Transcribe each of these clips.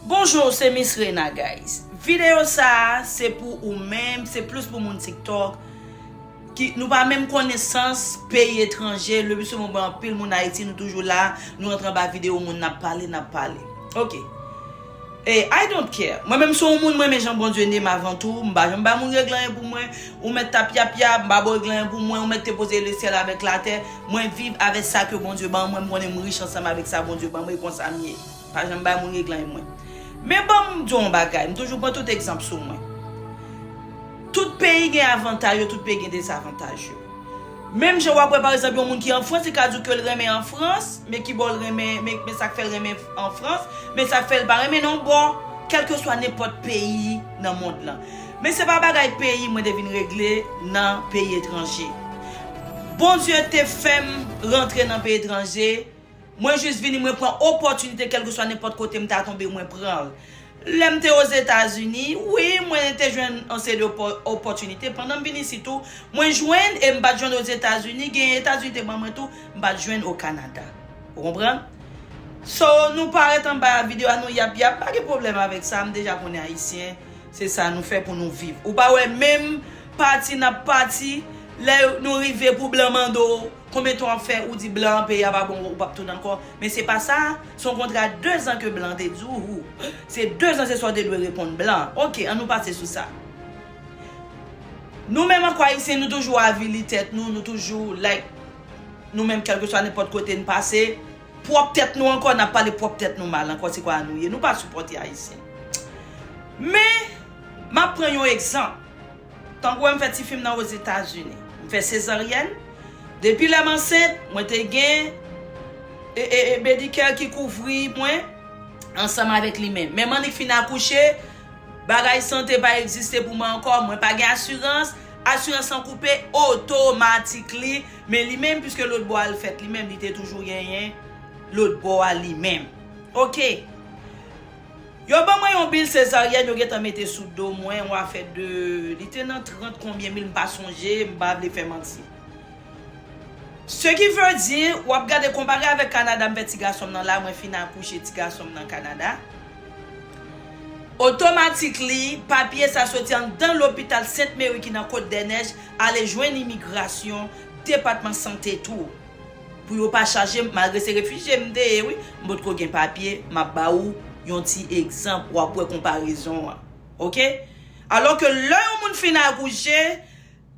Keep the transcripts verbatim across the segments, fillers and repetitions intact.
Bonjou, se Miss Rena, guys. Videyo sa a, se pou ou menm, se plis pou moun TikTok. Ki, nou pa menm konesans peyi etranje, le pli souvan, bon, anpil moun Ayiti, nou toujou la, nou rantre anba videyo moun, n ap pale, n ap pale. Ok. E I don't care. Mwen menm, se yon moun, mwen renmen jan Bondye ne m avan tou, m pa janm bay moun regle anyen pou mwen, ou mèt t ap yap yap, m pa ba w regle anyen pou mwen, ou mèt te poze lesyèl avèk latè, mwen viv avèk sa ke Bondye ban mwen, m konnen m rich ansanm avèk sa Bondye ban mwen, e konsa m ye. Pa janm bay moun regle anyen mwen. Men ban m di w yon bagay, m toujou pran tout egzanp sou mwen. Tout peyi gen avantaj yo, tout peyi gen dezavantaj yo. Menm jan w ap wè, pa egzanp, yon moun ki an Frans, li ka di w ke l renmen an Frans, men ki bò l renmen, men, men sa k fè l renmen an Frans, men sa k fè l pa renmen nan yon bò, kèlkeswa nenpòt peyi nan mond lan. Men se pa bagay peyi mwen te vin regle nan peyi etranje. Bondye te fè m rantre nan peyi etranje, mwen jis vini, mwen pran opòtinite, kèlkeswa nenpòt kote m ta tonbe, mwen pran l. Lè m te Ozetazini, wi, mwen te jwenn yon seri de opò-, opòtinite. Pandan m vin isit tou, mwen jwenn e m pa t jwenn Ozetazini, gen Etazini te ban mwen tou, m pa t jwenn o Kanada. Ou konprann? So, nou parèt anba videyo a, nou yap yap, pa gen pwoblèm avèk sa, m deja konnen Ayisyen, se sa nou fè pou nou viv. Ou pa wè menm pati n ap pati, lè nou rive pou blan mande w, konbyen tan w ap fè, ou di blan an peyi a pa bon, ou p ap tounen ankò. Men se pa sa, se yon kontra de zan ke blan te di w. Se de zan, se sa w te dwe reponn blan. Ok, an nou pase sou sa. Nou menm ankò Ayisyen, nou toujou avili tèt nou, nou toujou, like, nou menm, kèlkeswa nenpòt kote n pase, pwòp tèt nou ankò, n ap pale pwòp tèt nou mal ankò, se kwa nou ye. Nou pa sipòte Ayisyen. Men, m ap pran yon egzanp. Tankou wè m fè tifi m nan Ozetazini. M fè sezaryèn. Depi lè m ansent, mwen te gen e, e, e, bedikè ki kouvri mwen ansanm avèk li menm. Men m annik fin akouche, bagay sante pa egziste pou mwen ankò. Mwen pa gen asirans. Asirans lan koupe otomatikli. Men li menm, piske lòt bò a l fèt li menm, li te toujou genyen lòt bò a li menm. Ok. Yo ban mwen yon bil sezaryèn, yo gentan mete sou do mwen, yon afè de, li te nan trant konbyen mil, m pa sonje, m pa vle fè manti. Ce qui veut dire, w ap gade konpare avèk Kanada, m fè ti gason m nan la, mwen fin akouche ti gason m nan Kanada. Otomatikli, papye sa soti anndan lopital Sent Meri ki nan Côtes des Neiges, ale jwenn imigrasyon, depatman sante tou. Pou yo pa chaje m, malgre se refijye m te ye, wi, m potko gen papye, m ap ba ou yon ti egzanp, w ap wè konparezon an. Ok? Alò ke lè yon moun fin akouche,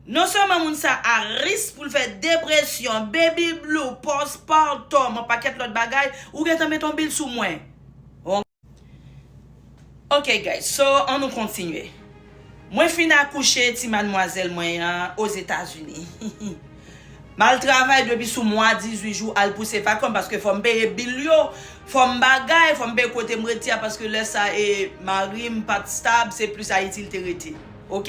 non sèlman moun sa a risk pou l fè depresyon, baby blue, postpartum, yon pakèt lòt bagay, ou gentan met yon bil sou mwen. Ok, guys, so, an nou kontinye. Mwen fin akouche ti madmwazèl mwen an Ozetazini. M al travay depi sou mwa dizuit jou, al pouse vakans, paske fò m peye bil yo, fò m bagay, fò m peye kote m rete a, paske lè sa e mari m pa t stab, se plis Ayiti l te rete. Ok?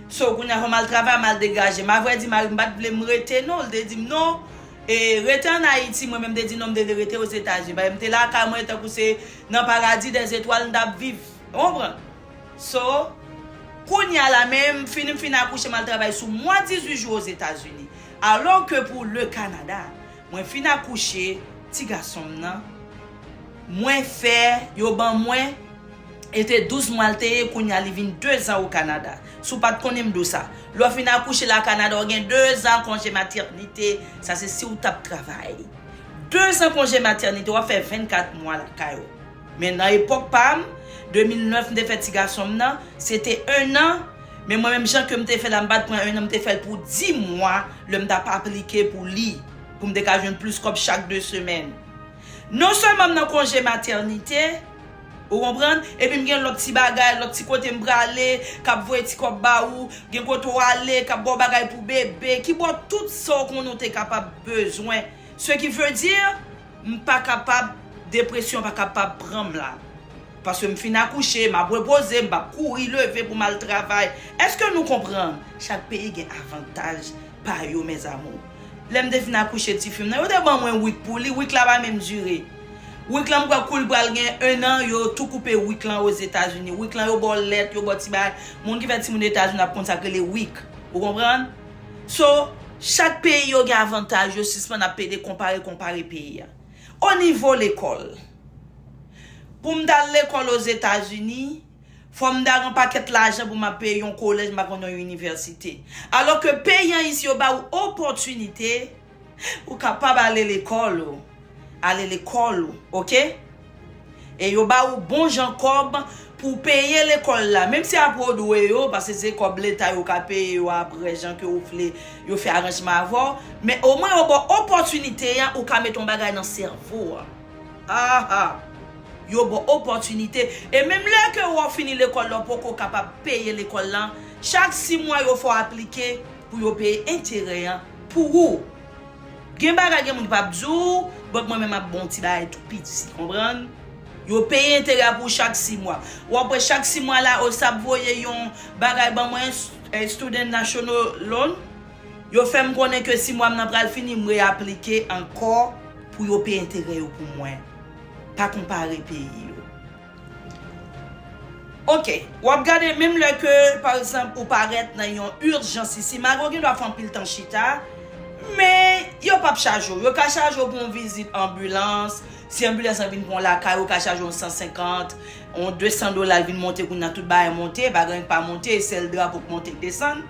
So, kounye a fò m al travay, m al degaje m. Avrèdi, mari m pa t vle m rete, non. Li te di m non. E rete ann Ayiti, mwen menm te di non, m te vle rete Ozetazini. Paske m te lakay mwen, tankou se nan paradi dèzetwal m t ap viv. Ou konprann? So, kounye a la menm, fini m fin akouche, m al travay sou mwa dizuit jou Ozetazini. Alò ke pou le Kanada, mwen fin akouche ti gason m nan, mwen fè, yo ban mwen, e te douz mwa l te ye, kounye a li vin de zan o Kanada. Si w pa t konnen m di w sa. Lè w fin akouche la Kanada, w gen de zan konje matènite, sa se si w t ap travay. De zan konje matènite, w ap fè vennkat mwa lakay ou. Men nan epòk pa m, de mil nèf, m te fè ti gason m nan, se te en an, men mwen menm jan ke m te fè la, m pa t pran en an, m te fè l pou dis mwa, lè m t ap aplike pou li, pou m te ka jwenn plis kòb chak de semèn. Non sèlman m nan konje matènite, ou konprann, epi m gen lòt ti bagay, lòt ti kote m prale, k ap voye ti kòb ba ou, gen kote w ale, k ap ba w bagay pou bebe, ki ba w tout sa w konnen w te kapab bezwen. Ce qui veut dire, m pa kapab, depresyon pa kapab pran m la. Paske m fin akouche, m ap repoze, m p ap kouri leve pou m al travay. Èske nou konprann? Chak peyi gen avantaj pa yo, mes amours. Lè m te fin akouche tifi m nan, yo te ban mwen wik pou li, wik la pa menm dire. Wik lan m kwè kou l pral gen en an, yo tou koupe wik lan Ozetazini. Wik lan yo ba w lèt, yo ba w ti bagay. Moun ki fè timoun Etazini ap konn sa k rele wik. Ou konprann? So, chak peyi yo gen avantaj yo, sispann ap pede konpare, konpare peyi a. O nivo lekòl, Pou m t al lekòl Ozetazini, fò m ta gen yon pakèt lajan pou m ap peye yon kolèj, m pa konn yon inivèsite. Alò ke peyi an isi, yo ba ou opòtinite, ou kapab ale lekòl ou. Ale lekòl ou, oke? E yo ba ou bon jan kòb pou peye lekòl la. Menm si apre ou dwe yo, paske se kòb leta yo ka peye yo apre, jan ke ou vle, yo fè aranjman avè w. Men omwen yo ba w opòtinite an, ou ka mete yon bagay nan sèvo a. Aha! Yo ba w opòtinite. E menm lè ke w fini lekòl la, w poko kapab peye lekòl lan, chak sis mwa yo fè w aplike pou yo peye enterè an pou ou. Gen bagay gen moun ki p ap di w, but mwen menm ap ba w ti bagay tou piti, konprann? Yo peye enterè a pou ou chak sis mwa. W ap wè chak sis mwa la, osap voye yon bagay ban mwen, eh, Student National Loan. Yo fè m konnen ke sis mwa m nan pral fini, m reaplike ankò pou yo peye enterè yo pou mwen. Pa konpare peyi yo. Oke, w ap gade menm lè ke, pa egzanp, ou parèt nan yon ijans isi, malgre w gen dwa fè anpil tan chita, men yo p ap chaje w. Yo ka chaje w pou yon vizit anbilans. Si anbilans lan vin pran w lakay, yo ka chaje w yon san senkant, yon de san dola, l vin monte, kounye a tout bagay monte, bagay pa monte, e sèl drapo k monte k desann.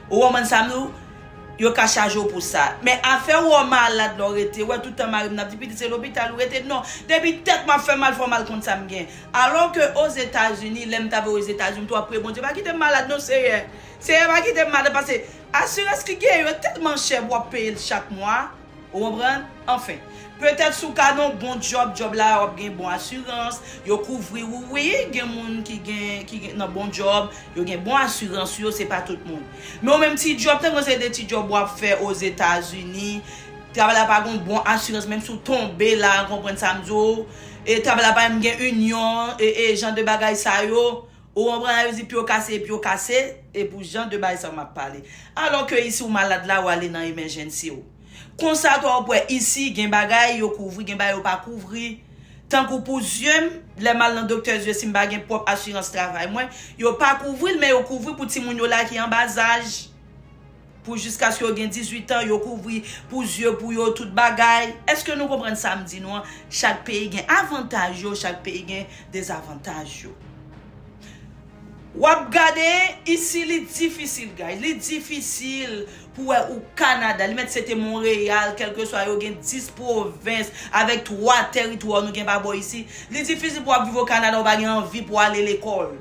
Ou konprann sa m di w? Yo ka chaje w pou sa. Men afè w wè w malad lè w rete, wè tout tan mari m nan ap di, "Pitit, se lopital ou rete." Non, depi tèt mwen ap fè mal, fò m al konn sa m gen. Alò ke Ozetazini, lè m t ap viv Ozetazini, m tou ap priye Bondye, "Pa kite m malad non, Seyè. Seyè, pa kite m malad," paske asirans ki gen yo tèlman chè pou w ap peye l chak mwa. Ou konprann? Anfen, petèt si w ka nan yon bon djòb, djòb la w ap gen bon asirans, yo kouvri w, wi, gen moun ki gen, ki gen nan bon djòb, yo gen bon asirans yo, se pa tout moun. Men ou menm ti djòb, tankou se de ti djòb w ap fè Ozetazini, travay la pa gen bon asirans, menm si w tonbe la, konprann sa m di w, e travay la pa menm gen inyon, e, e jan de bagay sa yo, ou konprann, yo di pye w kase, pye w kase, e pou jan de bagay sa m ap pale. Alò ke isi w malad la, w ale nan emergency w. Konsa tou w ap wè isi, gen bagay yo kouvri, gen bagay yo pa kouvri. Tankou pou zye m, lè m al nan doktè zye, si m pa gen pwòp asirans travay mwen, yo pa kouvri l, men yo kouvri pou timoun yo la ki anba zaj. Pou jiskaske yo gen dizuit an, yo kouvri pou zye pou yo, tout bagay. Èske nou konprann sa m di nou an? Chak peyi gen avantaj yo, chak peyi gen dezavantaj yo. W ap gade, isi li difisil, guys. Li difisil pou wè ou Kanada. Li mèt se te Monreyal, kèlkeswa yo gen dis pwovens avèk twa tèritwa nou gen pa bò isi. Li difisil pou w ap viv o Kanada, ou pa gen anvi pou w ale lekòl.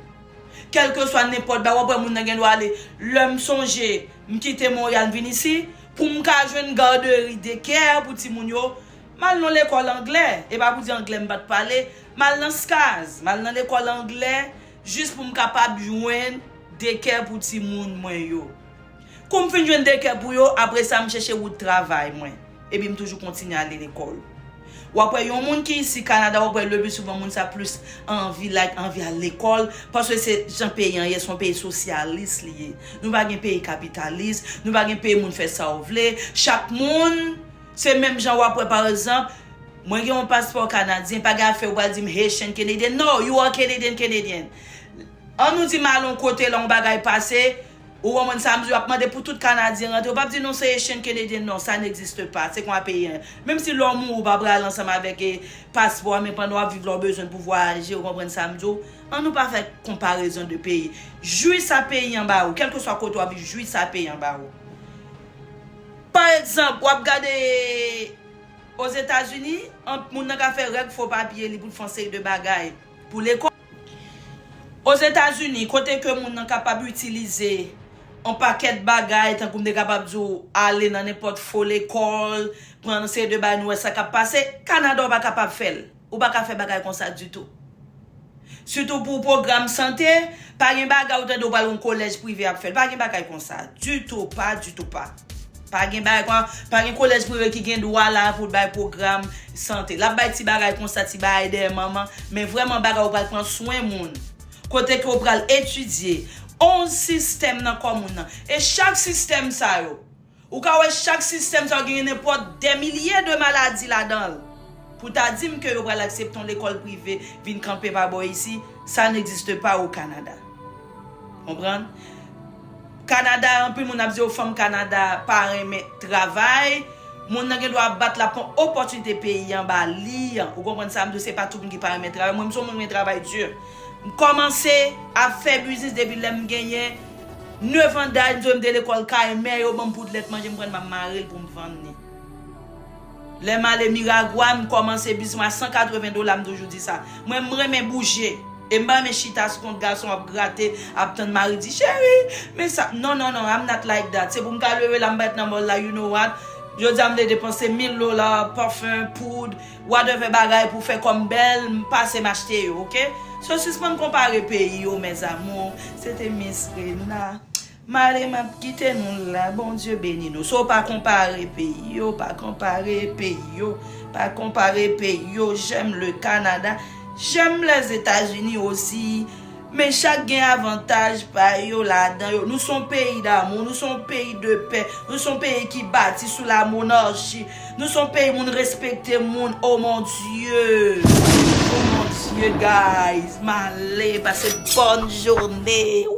Kèlkeswa nenpòt bagay, w ap wè moun nan gen dwa ale. Lè m sonje, m kite Monreyal, m vin isi, pou m ka jwenn gaderi dekè pou timoun yo, m al nan lekòl anglè. E pa pou di anglè m pa t pale, m al nan Skaz, m al nan lekòl anglè, jis pou m kapab jwenn dekè pou timoun mwen yo. Kou m fin jwenn dekè pou yo, apre sa, m chèche wout travay mwen. Epi m toujou kontinye ale lekòl. W ap wè yon moun ki isi Kanada, w ap wè le pli souvan moun sa plis anvi, like, anvi al lekòl, paske se jan peyi an ye, se yon peyi sosyalis li ye. Nou pa gen peyi kapitalis, nou pa gen peyi moun fè sa w vle. Chak moun, se menm jan w ap wè, pa egzanp, mwen gen yon paspò kanadyen, pa gen afè ou pral di m Haitian Canadian. No, you are Canadian Canadian. An nou di m al yon kote la, yon bagay pase, ou konprann sa m di w, y ap mande pou tout Kanadyen rantre. Ou p ap di non, se Haitian Canadian, non, sa n'existe pas. Se konsa peyi an. Menm si lè w mouri, ou pa pral ansanm avèk, e, paspò a, men pandan w ap viv la, w bezwen l pou vwayaje, ou konprann sa m di w. An nou pa fè konparezon de peyi. Jwi sa peyi an ba ou, kèlkeswa kote w ap viv, jwi sa peyi an ba ou. Pa egzanp, w ap gade Ozetazini, an, moun nan ka fè règ fo papye li pou l fè yon seri de bagay pou lekòl. Ozetazini, kote ke moun nan kapab itilize yon pakèt bagay, tankou m te kapab di w, ale nan nenpòt fo lekòl, pran yon seri de bagay, nou wè sa k ap pase, Kanada w pa kapab fè l. Ou pa ka fè bagay konsa ditou. Sitou pou pwogram sante, pa gen bagay ou tande ou pral yon kolèj prive ap fè l. Pa gen bagay konsa. Ditou, pa ditou, pa. Pa gen bagay kon, pa gen kolèj prive ki gen dwa la pou l bay pwogram sante. L ap bay ti bagay konsa, ti bagay dèyè manman, men vrèman bagay ou pral pran swen moun. Kote ke ou pral etidye. Onz sistèm nan kò moun nan. E chak sistèm sa yo, ou ka wè chak sistèm sa yo gen nenpòt dè milye de maladi ladan l. Pou ta di m ke yo pral aksepte yon lekòl prive vin kanpe pa bò isi, ça n'existe pas au Canada. Konprann? Kanada, anpil moun ap di yo fanm Kanada pa renmen travay, Moun nan gen dwa ap bat, l ap pran opòtinite peyi an ba li. Ou konprann sa m di w? Se pa tout moun ki pa renmen travay. Mwen, m se yon moun renmen travay di. M kòmanse ap fè biznis depi lè m genyen nèf an daj. M di w m te lekòl kay mè yo, ban m poud lèt manje, m pran l, m ap mare l pou m vann li. Lè m ale Miragwàn, m kòmanse biznis mwen a san katreven dola, m toujou di sa. Mwen, m renmen bouje. E m pa renmen chita sou kont gason ap grate, ap tann mari di, "Cheri, men sa." Non, non, non, I'm not like that. Se pou m ka leve la, m pa t nan mòl la, you know what? Jodi a, m te depanse mil dola, pafen, poud, whatever bagay pou fè kò m bèl, m pase m achte yo, oke? So, sispann konpare peyi yo, mes amours. Se te Miss Rena. M ale, m ap kite nou la. Bondye beni nou. So, pa konpare peyi yo, pa konpare peyi yo, pa konpare peyi yo. J'aime le Canada. J'aime les États-Unis aussi. Men chak gen avantaj pa yo ladan yo. Nou se yon peyi damou, nou se yon peyi de pè, nou se yon peyi ki bati sou la monarchi, nou se yon peyi moun respekte moun. Oh mon Dieu! Oh mon Dieu, guys! M ale, pase bòn jounen!